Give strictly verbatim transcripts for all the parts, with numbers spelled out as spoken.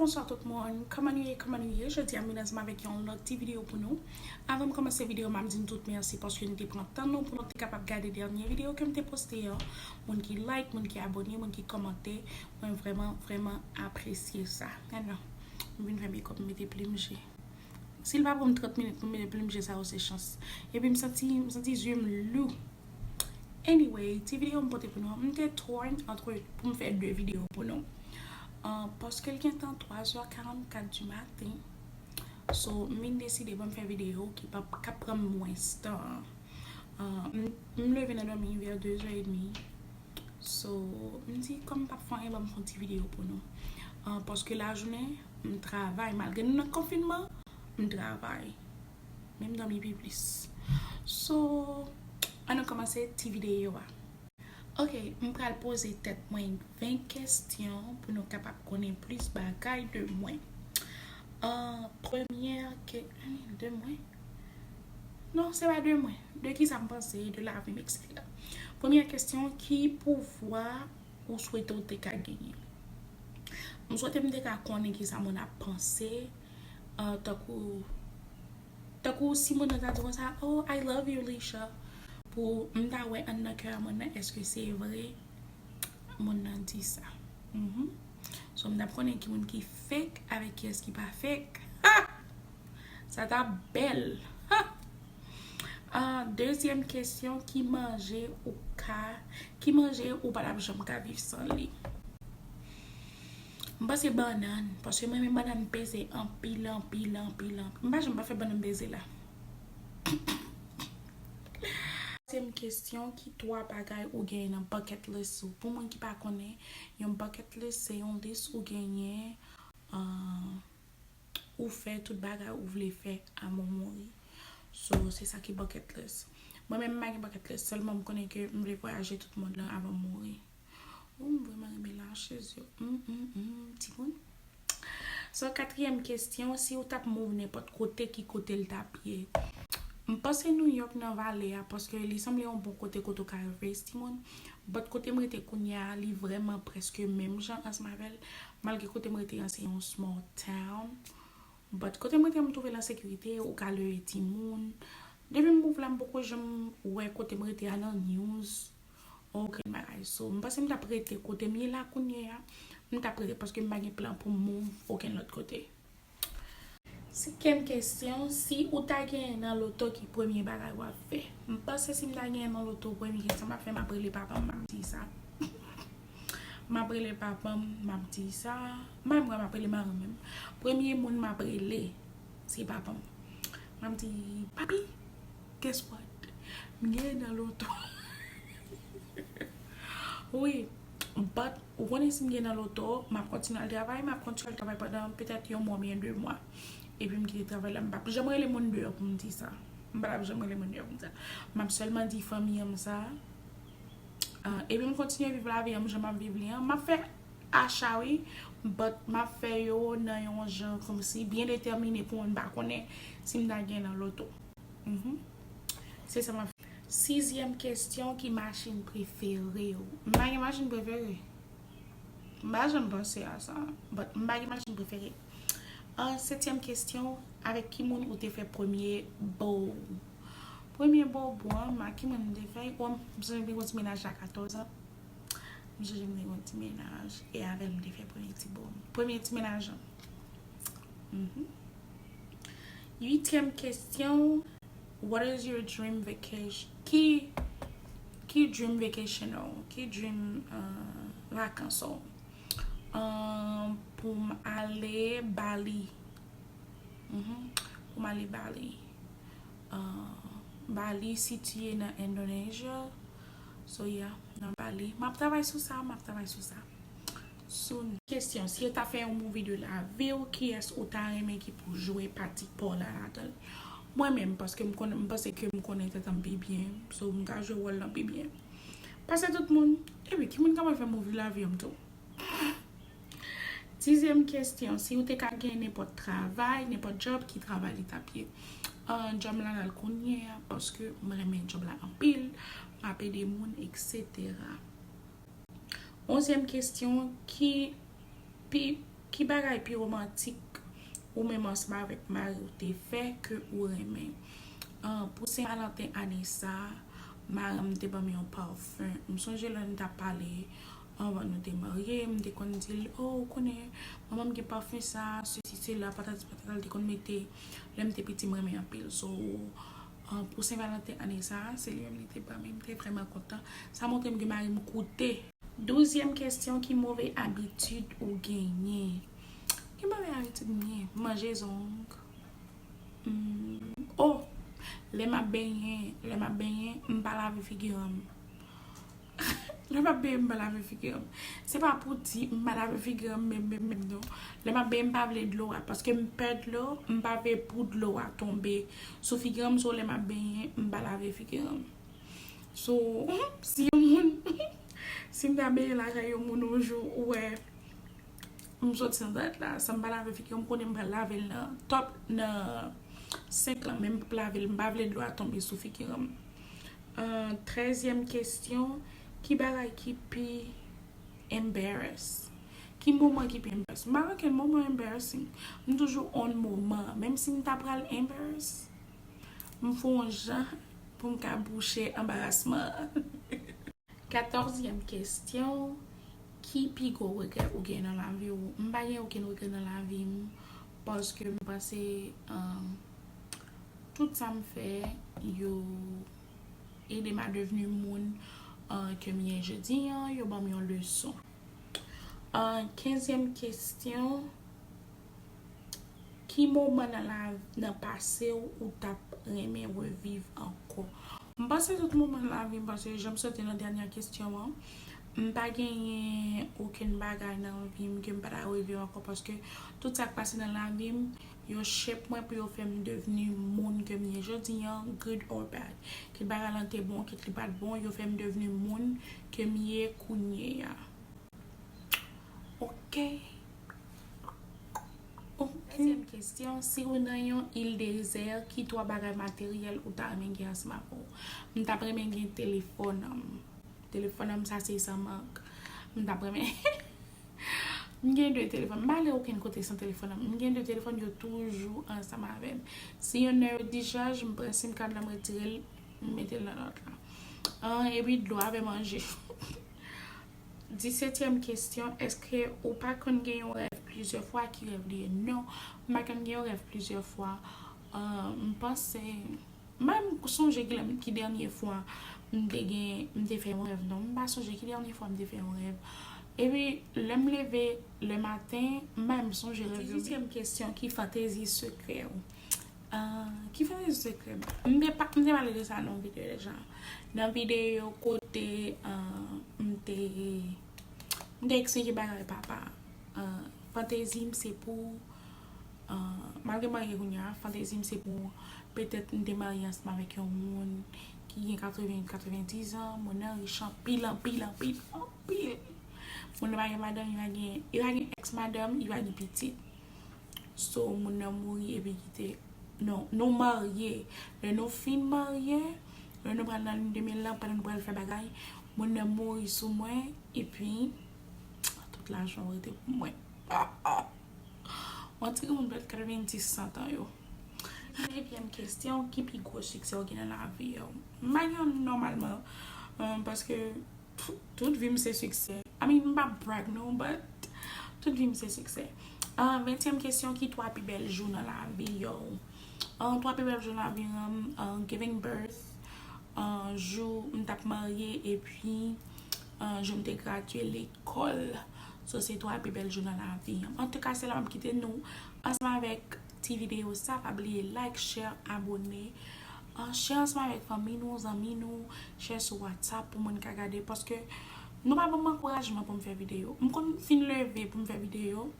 Bonswa tout moun, kòman nou ye, kòman nou ye? Jodi a m vin ansanm avèk yon lòt ti videyo pou nou. Avan m kòmanse videyo, m ap di nou tout mèsi paske nou te pran tan nou pou nou te kapab gade dènye videyo ke m te poste yo. Moun ki like, moun ki abòne, moun ki kòmante, mwen vrèman, vrèman apresye sa. Gade non, m vin fè makeup, m mete plim je. Si l pa pran m trant minit pou m mete plim je sa yo, se chans. Epi m santi, m santi zye m lou. Anyway, ti videyo m pote pou nou an, m te torn antre pou m fè de videyo pou nou. Ah, paske l gentan twa zè karannkat di maten. So, m vin deside pou m fè videyo ki p ap, k ap pran m mwens tan. Ah, m, m leve nan dòmi vè de zè edmi. So, m di, kòm m p ap fè anyen, ban m fè yon ti videyo pou nou. Ah, paske lajounen, m travay. Malgre nou nan konfinman, m travay. Men m dòmi pi plis. So, ann nou kòmanse ti videyo a. Ok, m pral poze tèt mwen ven kesyon pou nou kapab konnen plis bagay de mwen. Ah, premyè ke, de mwen? Non, se pa de mwen. De kisa m panse, de lavi m, etsetera. Premyè kesyon, ki pouvwa ou swete w te ka genyen? M swete m te ka konnen kisa moun ap panse, ah, tankou, tankou si moun nan ta di konsa, "Oh, I love you, Lisha." Pou m ta wè anndan kè a moun nan, èske se vre moun nan di sa? Mhm. So, m t ap konnen ki moun ki fake avèk kiyès ki pa fake. Ha! Sa t ap bèl. Ha! Ah, dezyèm kesyon, ki manje ou ka, ki manje ou pa t ap janm ka viv san li? M panse bannann, paske mwen menm bannann peze anpil, anpil, anpil, anpil. M pa janm pa fè bannann peze la. Dezyèm kesyon, ki twa bagay ou genyen nan bucket list ou? Pou moun ki pa konnen, yon bucket list se yon lis ou genyen, ah, ou fè tout bagay ou vle fè avan w mouri. So, se sa ki bucket list. Mwen menm, m pa gen bucket list, sèlman m konnen ke m vle vwayaje tout mond lan avan m mouri. Ou, m vrèman renmen lashes yo. Mm, mm, mm, timoun. So, katriyèm kesyon, si w t ap move nenpòt kote, ki kote l t ap ye? M panse New York nan vale a, paske li sanble yon bon kote kote w ka reve, timoun. But kote m rete kounye a, li vrèman prèske menm jan ansanm avè l. Malgre kote m rete an se yon small town. But kote m rete a, m twouve l an sekirite, ou ka leve timoun. Depi m bouf la, m poko janm wè kote m rete a nan news. Okenn bagay. So, m panse m t ap rete kote m ye la kounye a. M t ap rete paske m pa gen plan pou m move okenn lòt kote. Senkyèm kesyon, si ou ta genyen nan loto, ki premye bagay w ap fè? M panse si m ta genyen nan loto, premye kesyon m ap fè, m ap rele papa m, m ap di sa. M ap rele papa m, m ap di sa. M pa menm kwè m ap rele mari m menm. Premye moun m ap rele, se papa m. M ap di, "Papi, guess what? M genyen nan loto." Wi, but ou konnen si m genyen nan loto, m ap kontinye al travay, m ap kontinye al travay pandan petèt yon mwa oubyen de mwa. Epi m kite travay la, m p ap janm rele moun deyò pou m di sa. M pa t ap janm rele moun deyò pou m di sa. M ap sèlman di fanmi an m sa. Ah, epi m kontinye viv lavi an m jan m ap viv li an. M ap fè acha wi, but m ap fè yo nan yon jan kòmsi byen detèmine pou moun pa konnen si m ta gen nan loto. Mhm. Se sa m ap fè. Sizyèm kesyon, ki machin prefere w? M pa gen machin prefere. M pa janm panse a sa, but m pa gen machin prefere. Ah, setyèm kesyon, avèk ki moun ou te fè premye bo? Premye bo, bo an, m ak ki moun m te fè? Bon, m sonje m te gon ti mennaj a katòz an. M sonje m te gon ti mennaj, e avè l m te fè premye ti bo. Premye ti mennaj an. Mhm. Uityèm kesyon, what is your dream vacation? Ki, ki dream vacation ou? Ki dream, uh, vakans ou? Uh, pou m ale Bali. Mhm. Pou m ale Bali. Uh, Bali sitiye nan Endonezya. So, yeah, nan Bali. M ap travay sou sa, m ap travay sou sa. Soon. Kesyon, si yo ta fè yon movie de lavi w, kiyès ou ta renmen ki pou jwe pati pa w la ladan l? Mwen menm, paske m konnen, m panse ke m konnen tèt an pi byen, so m ka jwe wòl lan pi byen pase tout moun. Epi, ki moun ka fè movie lavi an tou? Dizyèm kesyon, si w te ka gen nenpòt travay, nenpòt job, ki travay li t ap ye? Ah, job m la nan l kounye a, paske m renmen job la anpil, m ap ede moun, etsetera. Onzyèm kesyon, ki pi, Ki bagay pi womantik ou menm ansanm avèk mari w te fè ke ou renmen? Ah, pou Sen Valanten ane sa a, mari m te ban m yon pafen. M sonje lè n t ap pale anvan nou te marye, m te konn di l, "Oh, ou konnen, manman m gen pafen sa, sesi, sela, patati, patata," l te konn mete lè m te piti, m renmen anpil. So, ah, pou Sen Valanten ane sa a, se li menm li te ban m, m te vrèman kontan. Sa montre m ke mari m koute. Douzyèm kesyon, ki move abitid ou genyen? Ki move abitid m genyen? Manje zong. Hmm. Oh! Lè m ap benyen, lè m ap benyen, m pa lave figi m. Lè m ap benyen, m pa lave figi m. Se pa pou di m pa lave figi m menm, menm, menm, non. Lè m ap benyen, m pa vle dlo a, paske m pè dlo, m pa vle pou dlo a tonbe sou figi m, so lè m ap benyen, m pa lave figi m. So, si yon moun, si m ta benyen lakay yon moun yon jou, ou wè, m soti nan dat la, san m pa lave figi m, konnen m pral lave l nan top, nan senk lan, men m p ap lave l, m pa vle dlo a tonbe sou figi m. Ah, trèzyèm kesyon, ki bagay ki pi embarrass? Ki moman ki pi embarrass? M pa gen okenn moman embarrassing. M toujou on moman. Menm si m ta pral embarrass, m fè yon jan pou m ka bouche anbarasman an. Katòzyèm kesyon, ki pi gwo regrè ou gen nan lavi w? M pa gen okenn regrè nan lavi m, paske m panse, um, tout sa m fè, yo ede m a devni moun, uh, ke m ye jodi an, yo ban m yon leson. Uh, kenzyèm kesyon, ki moman nan la, nan pase w ou t ap renmen reviv ankò? M panse tout moman nan lavi m, paske jan m sot nan dènyè kesyon an, m pa genyen okenn bagay nan vi m ke m pa ta reviv ankò, paske tout sa k pase nan lavi m, yo shape mwen pou yo fè m devni moun ke m ye jodi an, good or bad. Kit bagay lan te bon, kit li pa t bon, yo fè m devni moun ke m ye kounye a. Ok. Ok. Dezyèm kesyon, si w nan yon il dezè, ki twa bagay materyèl ou ta renmen gen ansanm avè w? M t ap renmen gen telefòn an m. Telefòn an m, sa se san mank. M t ap renmen. M gen de telefòn. M pa ale okenn kote san telefòn an m. M gen de telefòn, yo toujou ansanm avè m. Si yonn nan yo dichaj, m pran sim kad la, m retire l, m mete l nan lòt la. Ah, epi dlo avè manje. Disètyèm kesyon, èske ou pa konn gen yon rèv plizyè fwa? Ki rèv li ye? Non, m pa konn gen yon rèv plizyè fwa. Ah, m panse, m pa menm sonje ki lè m, ki dènye fwa m te gen, m te fè yon rèv. Non, m pa sonje ki dènye fwa m te fè yon rèv. Epi, lè m leve le maten, m pa menm sonje rèv yo. Dizuityèm kesyon, ki fantezi sekrè w? Ah, ki fè rezon sekrè m? M te pa, m te pale de sa nan yon videyo deja. Nan videyo kote, ah, m te, m te eksplike bagay papa. Ah, fantezi m se pou, ah, malgre m marye kounye a, fantezi m se pou petèt m te marye ansanm avèk yon moun ki gen katreven, katrevendiz an, moun nan rich anpil, anpil, anpil, anpil. Moun nan pa gen madanm, li pa gen, li pa gen ex madanm, li pa gen pitit. So, moun nan mouri epi kite. Non, nou marye. Lè nou fin marye, lè nou pral nan lin de mye lan, pandan nou pral fè bagay, moun nan mouri sou mwen, epi tout lajan yo rete pou mwen. Yon ti granmoun pèt katrevendiz, sant an yo. Nevyèm kesyon, ki pi gwo siksè w gen nan lavi w? M pa gen nòmalman, euh, paske Tout vi m se siksè. I mean, m pa brag non, but tout vi m se siksè. Ah, ventyèm kesyon, ki twa pi bèl jou nan lavi w? Ah, twa pi bèl jou nan lavi m, ah, giving birth, ah, jou m t ap marye, epi, ah, jou m te gradye lekòl. So, se twa pi bèl jou nan lavi m. Antouka, se la m ap kite nou ansanm avèk ti videyo sa. Pa bliye like, share, abone. Ah, share ansanm avèk fanmi nou, zanmi nou, share sou WhatsApp pou moun ka gade, paske nou pa ban m ankourajman pou m fè videyo. M konn fin leve pou m fè videyo.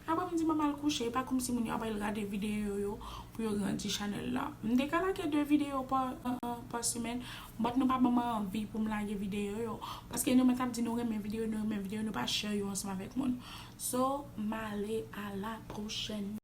Apre m di m ap al kouche, e pa kòmsi moun yo ap al gade videyo yo pou yo grandi chanèl la. M te ka lage de videyo pa, pa, pa semèn, but nou pa ban m anvi pou m lage videyo yo, paske nou mèt ap di nou renmen videyo, nou renmen videyo, nou pa share yo ansanm avèk moun. So, m ale, a la pwochèn.